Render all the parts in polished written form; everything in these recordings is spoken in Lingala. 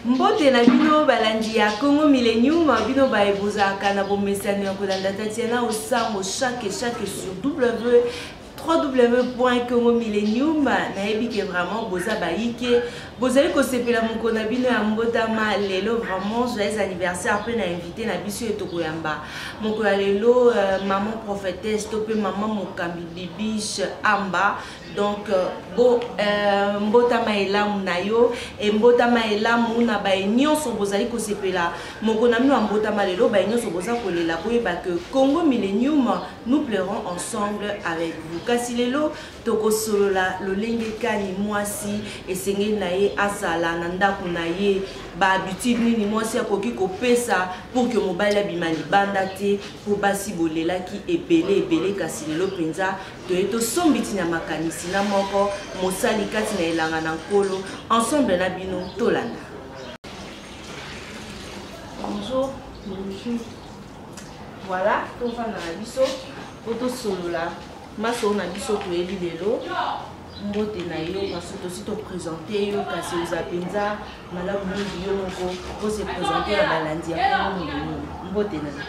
Mbote na bino balandi ya Congo Millennium, bino baye bozalaka na bomesano ya kolanda Tatiana Osango chaque chaque sur W www.congomillennium. Nayebi ke vraiment boza bayike, bozali kosepela mokolo na bino ya mbotama lelo. Vraiment joyeux anniversaire mpe na invité na biso ye tokoyamba mokolo ya lelo, maman prophétesse to mpe maman mokambi Bibiche Amba. Donc bo mbotama elamu na yo e mbotama elamu na baye nyonso bozali kosepela mokolo na bino ya mbotama lelo. Baye nyonso boza kolela, boyeba ke Congo Millennium, nous pleurons ensemble avec vous. Kasi lelo tokosolola lolenge kani mwasi esengeli na ye azala na ndako na ye, bahabitude nini mwasi akoki kopesa pour que mobali abima libanda te, mpo basi bolelaki ebele ebele. Kasi lelo mpenza toye tosombi ntina makanisi na moko mosali kati na elanga na Nkolo ensemble na bino. Tolanda. Bonjour. Bonjour. Voilà, tovanda na biso po tosolola masolo na biso toyebi lelo. Mbote na yo, kasi tosi toprésente yo, kasi oza mpenza malamu mingi yo moko ose présente na balandi ya Kongo Millennium. Mbote na yo.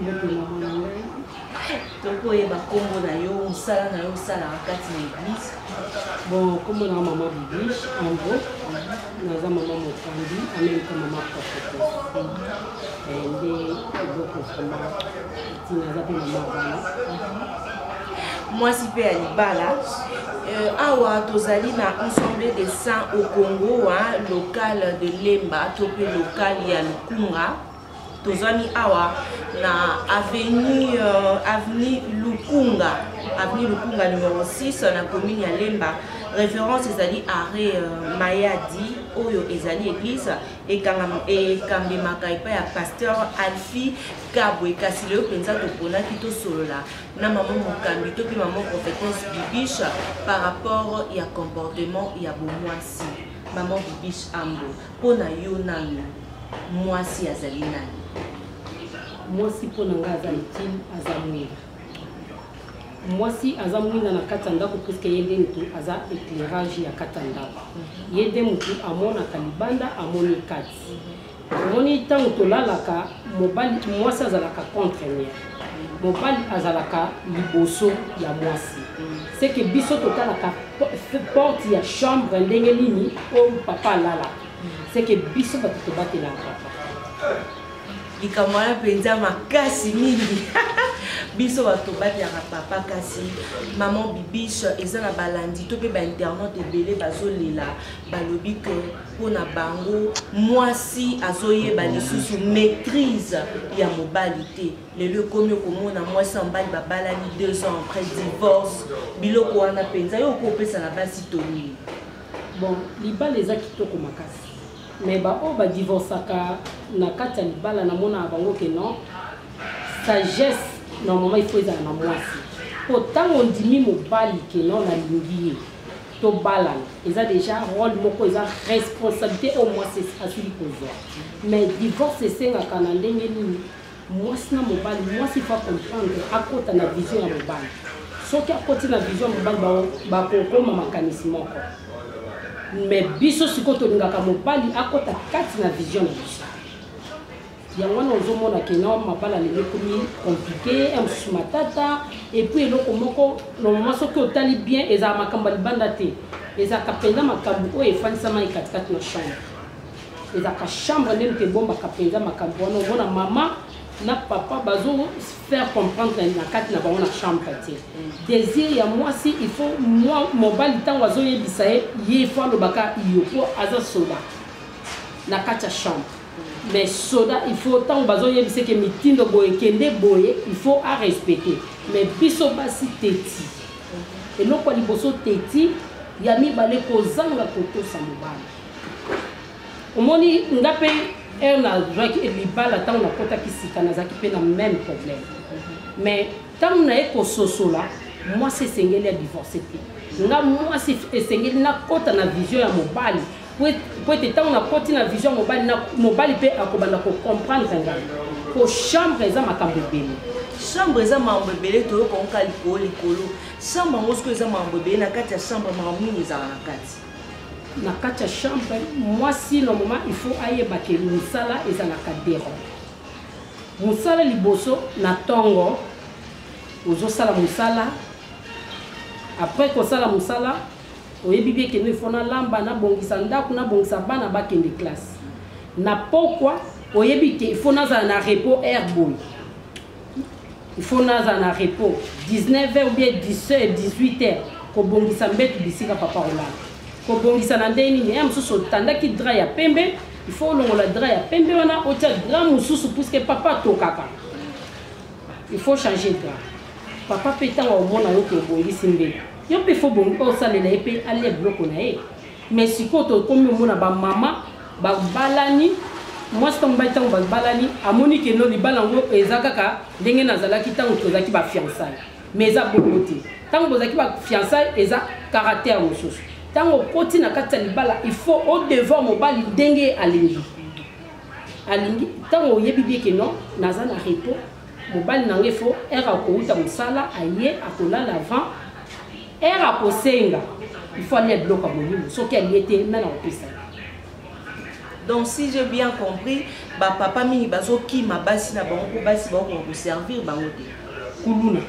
Mbote, mama na ngai. Tokoyeba nkombo na yo, mosala na yo osalaka kati na église? Bon, nkombo na mama Bibiche Ambo, naza mama mokambi, en même temps mama prophétesse. Nde eloko vraiment ntina, aza mpe mama bana. Mwasi mpe ya libala. Awa tozali na Assemblée des Saints au Congo, hein, local de Lemba to mpe local ya Lukunga. Tozwami awa na avenue Lukunga, avenue Lukunga numéro 6, na commune ya Lemba. Référence ezali arrêt Mayadi. Oyo ezali église ekambemaka epai ya pasteur Alfi Kabwe. Kasi lelo mpenza toponaki tosolola na mama mokambi to mpe mama prophétesse Bibiche par rapport ya comportement ya bomwasi. Mama Bibiche Ambo, mpo na yo nanu, mwasi azali nani? Mwasi mpo na ngai aza utile, aza mwinda. Mwasi aza mwinda na kati ya ndako, puisque ye nde motu aza éclairage ya kati ya ndako. Ye nde motu amonaka libanda, amoni kati. Omoni, ntango tolalaka, mobali, mwasi azalaka contre mur, mobali azalaka liboso ya mwasi. C'est que biso totalaka porte ya chambre ndenge nini oyo papa alalaka. C'est que biso bato tobatelaka papa. Likambo wana mpenza makasi mingi, biso bato tobatelaka papa. Kasi mama Bibiche, eza na balandi to mpe bainternaute ebele bazolela, balobi ke mpo na bango mwasi azoyeba lisusu maîtrise ya mobali te. Lelo ekomi okomona mwasi na mobali babalani, 2 ans après, divorce. Biloko wana mpenza, yo okopesa na basi to nini? Bon, libala eza kitoko makasi, mais baoyo badivorçaka na kati ya libala, namonaka bango ke non, sagesse normalement il faut ezala na mwasi, po ntango ondimi mobali ke non, nalingi ye, tobalana, eza déjà rôle moko, eza responsabilité oyo mwasi asili kozwa. Mais divorce esengaka na ndenge nini? Mwasi na mobali, mwasi faut comprendre, akota na vision ya mobali. Soki akoti na vision ya mobali, bakokoma makanisi moko. Mais biso sikoyo tolingaka mobali akota kati na vision na biso. Yango wana ozomona ke no, mabala lelo ekomi compliqué, mosusu matata. Et puis eloko moko, normalement soki otali bien, ezala makambo ya libanda te, ezalaka mpenza makambo oyo efandisama katikati na chambre. Ezalaka chambre nde moto ebombaka mpenza makambo wana. Omona mama na papa bazo faire comprendre na kati na bango na chambre te. Désir ya mwasi, il faut mobali ntango azoyebisa ye, ye il faut alobaka iyo, mpo aza soda na kati ya chambre. Mais soda, il faut ntango bazoyebisa ke mitindo boye, kende boye, il faut arespecter. Mais biso basi teti, eloko ya liboso teti, ya mibale kozanga kotosa mobali. Omoni, nga mpe heure nazwaki libala, ntango nakɔtaki sika, nazalaki mpe na même problème. Mais ntango naye kososola, mwasi esengeli ya divorce te. Nga mwasi esengeli nakɔta na vision ya mobali, po ete ntango nakɔti na vision ya mobali, mobali mpe akobanda kocomprendre ngai, po chambre eza makambo ebele. Chambre eza makambo ebele. Toyoka likolo likolo chambre yango. Soki eza makambo ebele na kati ya chambre, makambo nini ezala na kati? Na kati ya chambre, mwasi normalement il faut ayeba ke mosala ezalaka deron. Mosala liboso na ntongo, ozosala mosala. Après kosala mosala, oyebi bien ke il faut nalamba, nabongisa ndako, nabongisa bana bakende classe. Na pokwa, oyebi ke il faut nazala na repos heure boye, il faut nazala na repos 19 heures ou bien 10 heures, 18 heures, kobongisa mbetu bisika papa kolala. Kobongisa na ndenge nini? Ya mosusu otandaki drap ya pembe, il faut olongola drap ya pembe wana, otia drap mosusu, puisque papa atokaka, il faut changer drap. Papa mpe, ntango omona yo ke obongisi mbetu, yo mpe faut osalela ye mpe alia biloko na ye. Mais sikoyo tokomi omona bamama babalani, mwasi ntango mobali, ntango babalani, amoni ke no, libala yango eza kaka ndenge nazalaki ntango tozalaki bafiançailles. Mais eza bongo te. Ntango bozalaki bafiançailles, eza caractère mosusu. Ntango okoti na kati ya libala, il faut odevoir mobali ndenge alingi alingi. Ntango oyebi bien ke non, naza na repos, mobali na ngai faut heure akouta mosala, aye akolala, avant heure akosenga, il faut alia biloko ya molimo. Soki alie te, nani akopesa? Donc si j'ai bien compris, bapapa mingi bazokima basi na bango mpo basi bakokoka koservir bango te. Kuluna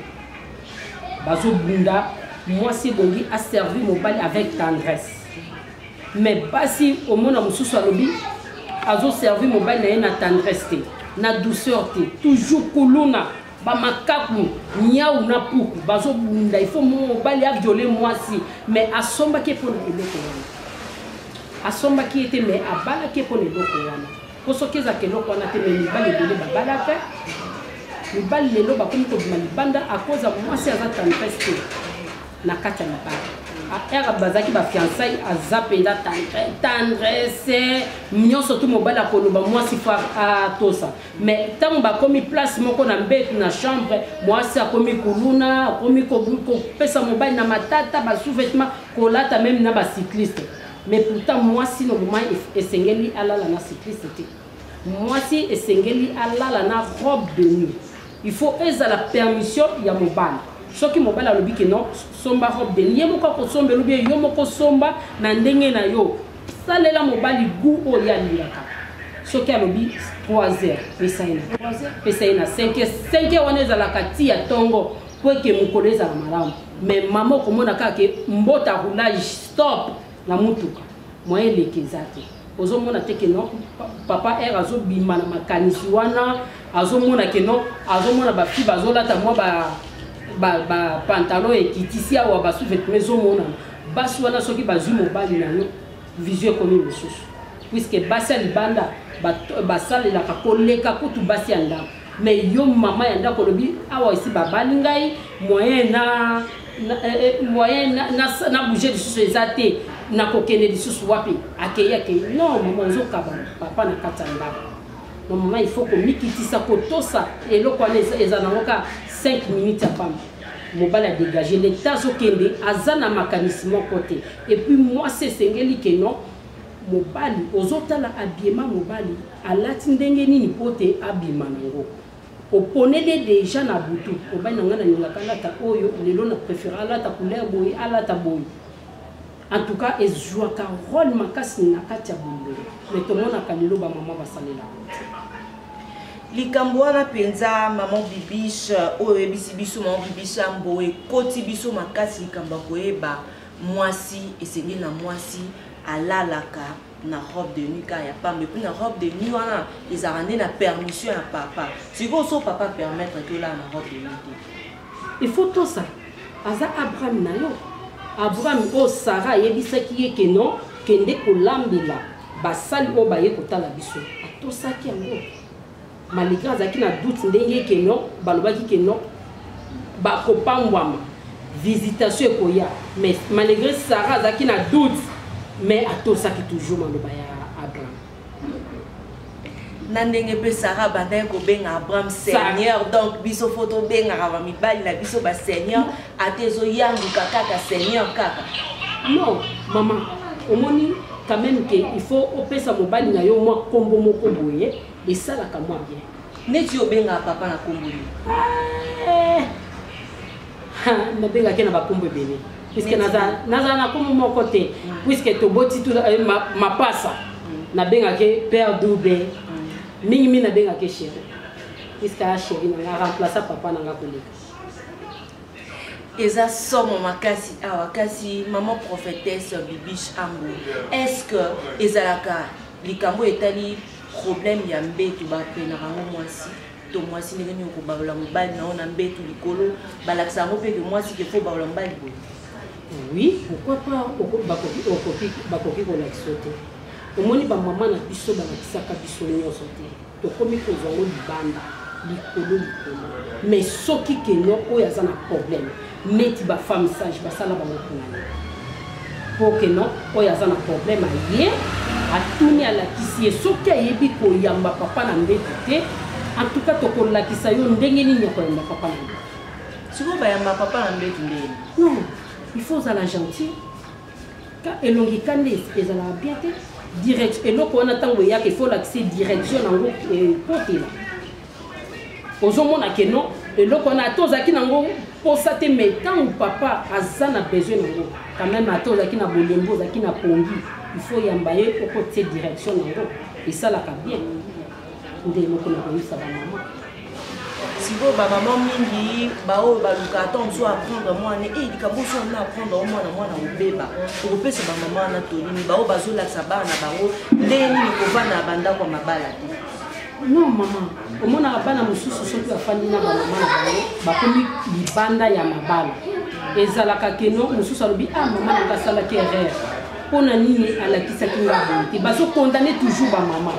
bazobunda. Mwasi ebongi aservir mobali avec tendresse, mais basi omona mosusu alobi azoservir mobali na ye na tendresse te, na douceur te, toujours kuluna, bamakaku, nyau na puku bazobunda. Il faut mobali aviole mwasi, mais asombaki ye mpona eloko wana? Asombaki ye te, mais abalaki ye mpona eloko wana. Mpo soki ezalaka eloko wana te, mais mibali ebele babalaka mibali lelo bakomi kobima libanda akoza mwasi aza tendresse te na kati ya libala. Heure bazalaki bafiançailles, aza mpenza tendresse nyonso tu, mobali akoloba, mwasi faut atosa. Mais ntango bakomi place moko na mbetu, na chambre, mwasi akomi kuluna, akomi kopesa mobali na matata, basous-vêtement kolata même na bacycliste. Mais pourtant mwasi normalement esengeli alala na cycliste te. Mwasi esengeli alala na robe de nuit. Il faut ezala permission ya mobali. Soki mobali alobi ke non, somba robe de nuit, ye moko akosombela, obie yo moko somba na ndenge na yo, salela mobali goût oyo alingaka. Soki alobi 3 heures, pesa ye na 3 heures, pesa ye na 5 heures. 5 heures wana ezalaka ti ya ntongo po eke mokolo ezala malamu. Mais mama, okomona kaka ke mbota roulage, stop na mutuka, moyen eleki eza te. Ozomona te ke non, papa r azobima na makanisi wana, azomona ke non, azomona bafille bazolata mwa bapantalon ekitisi awa, basous-vêtement ezomonana. Basi wana soki bazwi mobali na yo, vision ekomi mosusu, puisque basi ya libanda basalelaka koleka kutu basi ya ndako. Mais yo mama ya ndako olobi awa esi babali ngai, moyen na, na bouge lisusu eza te, nakokende lisusu wapi? Akei, akei. Non mama, ozokaba papa na kati ya ndako. Non mama, il faut komikitisa, kotosa eloko wana. Eza nango ka 5 minutes ya pamba, mobali adégage leta, azokende, aza na makanisi moko te. Et puis mwasi esengeli ke non, mobali ozotala abiema, mobali alati ndenge nini mpo te abima nango. Oponeli déjà na butu: mobali na ngai nalingaka alata oyo, lelo na préféré alata couleur boye, alata boye. En tout cas ezwaka rôle makasi na kati ya bolingo, mais tomonaka lelo bamama basalelaka. Likambo wana mpenza, mama Bibiche, oyo oyebisi biso, mama Bibiche Ambo, ekoti biso makasi. Likambo ya koyeba mwasi, esengeli na mwasi alalaka na robe de nuit kaka ya pamba. Et puis na robe de nuit wana ezalaka nde na permission ya papa. Sikoyo so papa permettre ke olala na robe de nuit te? Il faut tosa. Aza Abraham na yo. Abraham oyo Sara ayebisaki ye ke non, kende kolambela basali oyo baye kotala biso, atosaki yango malgré azalaki na doute. Ndenge ke non, balobaki ke non, bakopambwama, visitation ekoya, mais malgré Sara azalaki na doute, mais atosaki toujours maloba ya Abraham. Na ndenge mpe Sara abandaki kobenga Abraham seigneur, donc biso faut tobengaka bamibali na biso baseigneur, ata ezoyanduka kaka seigneur kaka. Non mama, omoni quand même ke il faut opesa mobali na yo mwa nkombo moko boye, esalaka mwa bien. Neti obengaka papa na nkombo nini? Nabengaki na bakombo ebele. Puisque nazala na kombo moko te, puisque toboti mapasa, nabengaki père double. Mingimingi nabengaki chéri, puisque aya chéri na nga, remplaça papa na nga koleka. Eza somo makasi awa. Kasi mama prophétesse Bibiche Ambo, est ce que ezalaka likambo etali problème ya mbeto, bapenaka yango mwasi to mwasi ndenge nini okobalola mobali na yo na mbeto likolo? Balakisa yango mpe ke mwasi ke faut balola mobali boye? Oui, pourquoi pas. Bakoki kolakisa te. Omoni, bamama na biso balakisaka biso nyonso te, tokomi kozwa yango libanda likolo likolo. Mais soki keno oyo aza na problème, neti bafemme sage basala bango mpona nini? Mpo keno oyo aza na problème, aye, atuni, alakisi ye. Soki ayebi koyamba papa na mbeto te, en tout cas tokolakisa yo ndenge nini ya koyamba papa na mbeto. Sikoyo bayamba papa na mbeto ndeni? Non, il faut ozala gentil. Ka elongi kanda ezalaka bien te. Direct eloko wana, ntango eyaka, il faut olakisa direction nango ekotela. Ozomona ke non, eloko wana, ata ozalaki nango posa te, mais ntango papa aza na besoin nango quand même, ata ozalaki na bolembo, ozalaki na pongi, il faut yamba ye, okotie direction nango, esalaka bien. Nde eloko na koyebisa bamama. Sikoyo bamama mingi baoyo baluka ata mosu apprendre mwana e likambo oso wana, apprendre o mwana, mwana kobeba, okopesa bamama wana tolini baoyo bazolakisa bana na bango ndenge nini kovanda na bandako ya mabala te? Non mama, omonaka bana mosusu soki bafandi na bamama na bango, bakomi libanda ya mabala, ezalaka keno mosusu alobi: "Ah, mama nanga asalaki erreur, mpo na nini alakisaki nga boye te?" Bazocondamner toujours bamama,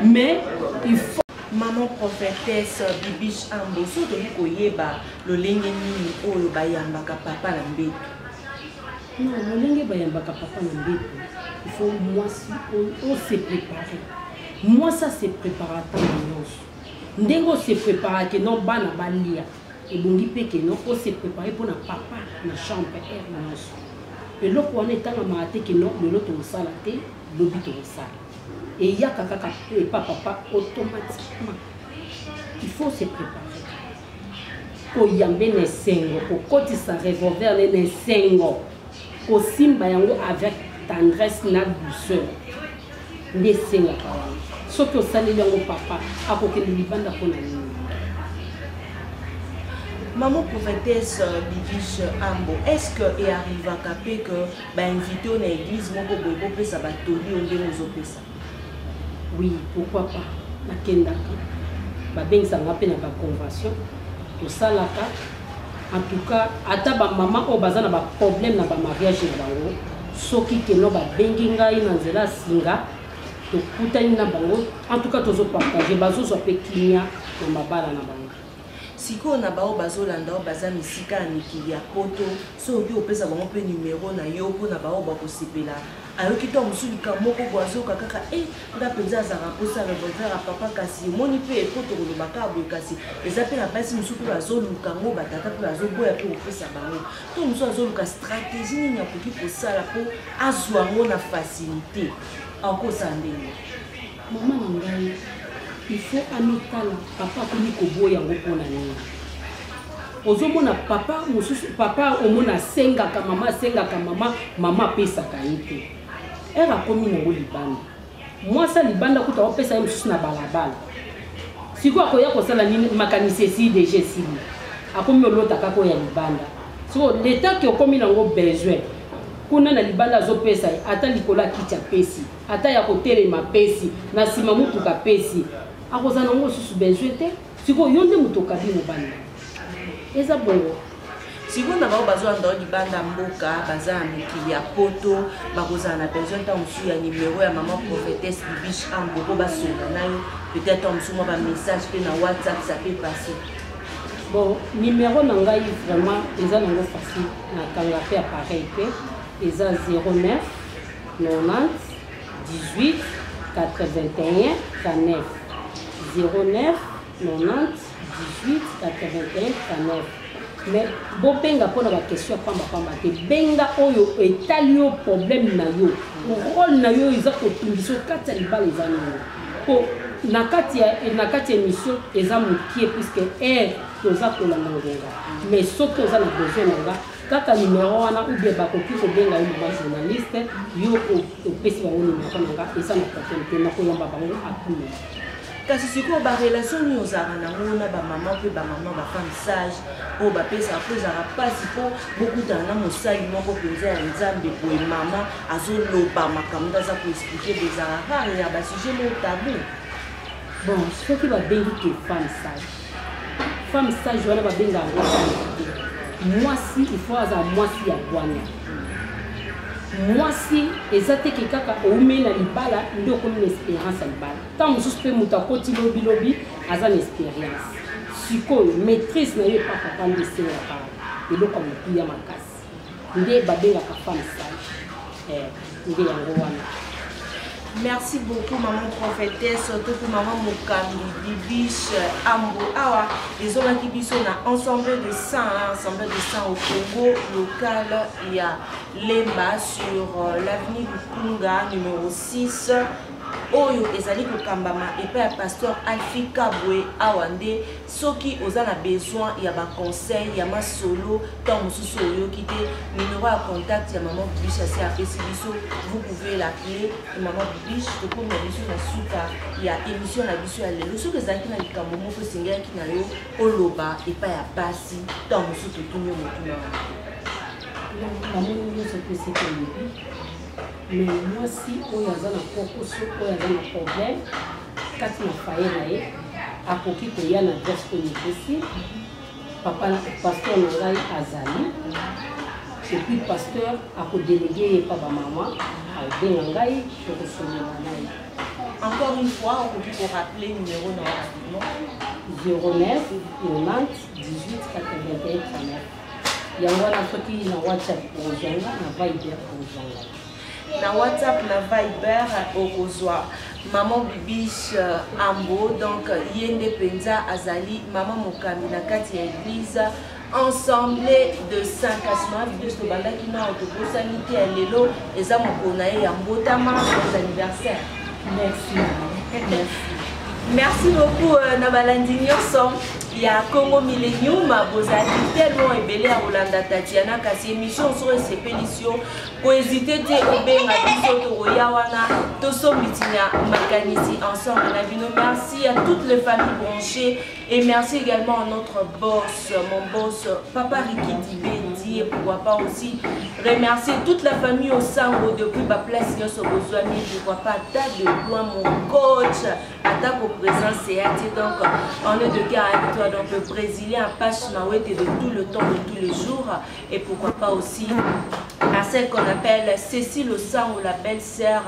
mais il faut Maman prophétesse Bibiche Ambo, so toki koyeba lolenge nini oyo bayambaka papa na mbeto? Non, lolenge bayambaka papa na mbeto, il faut mwasi ose préparer. Mwasi ase prépare ntango nyonso. Ndenge ose prépare ke non, bana balia, ebongi mpe ke non, ose prépare mpona papa na chambre heure nyonso. Eloko wana etangamaka te ke non, lelo tokosala te, lobi tokosala. Eyaka kaka epa papa automatiquement. Il faut se préparer, koyambe na esengo, kokotisa revolver ne na esengo, kosimba yango avec tendresse na douceur. Nde esengaka wana. Soki osaleli yango, papa akokende libanda mpona nini? Maman prophétesse Bibiche Ambo, est-ce que earrivaka mpe que bainvité oyo na église moko boye bopesa batoli oyo ndenge ozopesa? Oui, pourquoi pas. Nakendaka, babengisanga mpe na baconvention tosalaka. En tout cas, ata bamama oyo baza na baproblème na bamariage na bango, soki keno babengi ngai na nzela ya singa, tokutani na bango, en tout cas tozopartage, bazozwa mpe kimia na mabala na bango. Sikoyo na bao bazolanda, oyo baza misika ya mikili ya Poto, so okoki kopesa bango mpe numero na yo mpona bao bakosepela, ayoki to mosusu likambo moko bo azoyoka kaka e nga mpenza azalaka mposa revolver ya papa, kasi emoni mpe po tokoloba kaka boye, kasi eza mpe na basi mosusu mpe bazoluka yango, batata mpe bazoboya mpe kopesa bango, to mosusu azoluka stratégie nini akoki kosala mpo azwa yango na facilité, akosala ndenge? Mama na ngai, il faut amitala papa akomi koboya yango mpona nini. Ozomona papa mosusu, papa omona asengaka mama, asengaka mama, mama apesaka ye te. Heure akomi nango libanda, mwasi ya libanda kuta opesa ye mosusu na balabala. Sikoyo akoya kosala nini? Makanisi esili déjà, esili, akomi olota kaka oyo ya libanda. Sikoyo letaki okomi nango besoin kuna na libanda, azopesa ye ata likolo ya kiti, apesi ata ya kotelema, apesi na nsima motuka, apesi, akozala nango lisusu besoin te. Sikoyo yo nde moto okabi mobali, eza bongo. Sikoyo na bango bazolanda oyo libanda mboka, baza na mikili ya Poto, bakozala na besoin ntango mosusu ya numero ya mama prophétesse Bibiche Ambo mpo basonga na yo, peut-être ntango mosusu mwa bamessage mpe na WhatsApp, ça peut passer. Bon, numéro na ngai vraiment eza nango facile, nakanga mpe appareil mpe eza 09 90 18 81 39, 09 90 18 81 39. Mais bobenga mpona baquestion ya pambapamba te. Benga oyo etali yo, problème na yo, rôle na yo eza kotungisa yo kati ya libala eza nini, po na kati ya émission eza mokie, puisque heure. Toza kolanda ngonga, mais soki oza na besoin na nga, kaka numero wana, ou bien bakoki kobenga yo, mama journaliste, yo opesi bango numero na nga, eza na problème te, nakoyamba bango à tout moment. Kasi sikoyo, barelation nini ozalaka nango na bamama mpe bamama, bafemme sage oyo bapesaka? Mpo ezalaka mpasi mpo bokutana na mosali moko mpenza ya Nzambe boye, mama azoloba makambo nde aza koexpliquer boye, ezalaka rare, ya basujet moko tabou. Bon, soki babengi ke femme sage, femme sage wana babenga yango sage te. Mwasi, il faut azala mwasi ya bwanya. Mwasi eza te ke kaka oumeli na libala nde okomi na expérience ya libala. Ntango mosusu mpe moto akoti lobilobi aza na expérience. Sikoyo maîtrise na yo epa papa nde esengaka eloko ya motuya makasi, nde babengaka femme sage. Nde yango wana. Merci beaucoup, maman prophétesse, surtout maman mokambi Bibiche Ambo. Awa ezongaki biso na Ensemble de Saints, hein, Ensemble de Saints au Congo, local ya Lemba, sur l'avenue Lukunga numéro 6, oyo ezali kokambama epai ya pasteur Alfi Kabwe. Awa nde soki oza na besoin ya baconseil ya masolo, ntango mosusu oyoki te numero ya contact ya mama Bibiche, asi apesi biso, vous pouvez l'appeler. Mama Bibiche, tokomi na biso na suka ya émission na biso ya lelo. Soki ezalaki na likambo moko esengelaki na yo oloba epai ya basi, ntango mosusu totuni yo motuna wana. Namoni nyonso mpe seki olobi, mais mwasi oyo aza na kokoso, oyo aza na problème kati na foyer na ye, akoki koya na adresse oyo epesi papa pasteur na ngai azali. Et puis pasteur akodéléguer ye pa bamama, akobenga ngai, tokosolola na ye. Encore une fois, okoki korappeler numéro na rapidement? 09 90 18 81 39. Yango wana, soki na WhatsApp okozwanga, na Viber okozwanga. Na WhatsApp, na Viber okozwa maman Bibiche Ambo. Donc ye nde mpenza azali mama mokambi na kati ya église Ensemble de Saint. Kasi mama Bibiche, tobandaki nao, tobosani te ya lelo eza mokolo na ye ya mbotama. Bon anniversaire. Merci, merci. Merci beaucoup na balandi nyonso ya Congo Millennium. Bozali tellement ebele ya kolanda Tatiana. Kasi émission soko esepelisi yo, kohésiter te, obenga biso, tokoya wana tosombitinya makanisi ensemble na bino. Merci à toutes les familles branchées et merci également à notre boss, mon boss papa Riki Dibendi. Et pourquoi pas aussi remercier toute la famille au Sango depuis baplace nyonso bozwami. Pourquoi pas ata de loin, mon coach atako présence eyati, donc on est de cœur avec toi, donc le Brésilien Apache Mawete de tout le temps, de tous les jours. Et pourquoi pas aussi à celle qu'on appelle Cécile Osango, la belle-sœur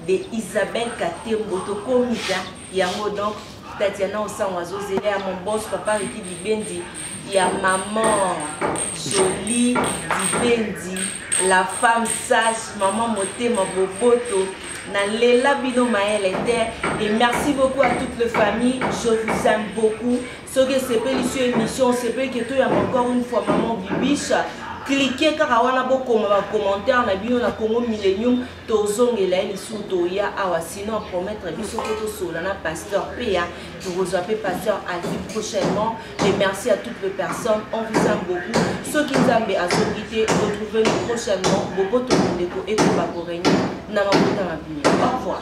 de Isabelle Katembo. Tokomita yango, donc Tatiana Osango azozela ya mon boss papa Riki Dibendi, ya maman Jolie Dibendi, la femme sage, maman motema boboto. Nalela bino mayele te. Et merci beaucoup à toute les familles, je vous aime beaucoup. Soki esepeli sur émission, osepeli ke toyamba encore une fois maman Bibiche, cliquez kaka wana, bokoma bacommentaire na bino na Congo Millennium, tozongela ye lisusu, toya awa. Sinon promettre biso mpo tosola na pasteur Peya, tokozwa mpe pasteur Alvi prochainement. Et merci à toutes les personnes, on vous aime beaucoup. Soki Nzambe azongi te, retrouvez nous prochainement. Boboto, ndeko, ekoba korégner na mabota na bino. Au revoir.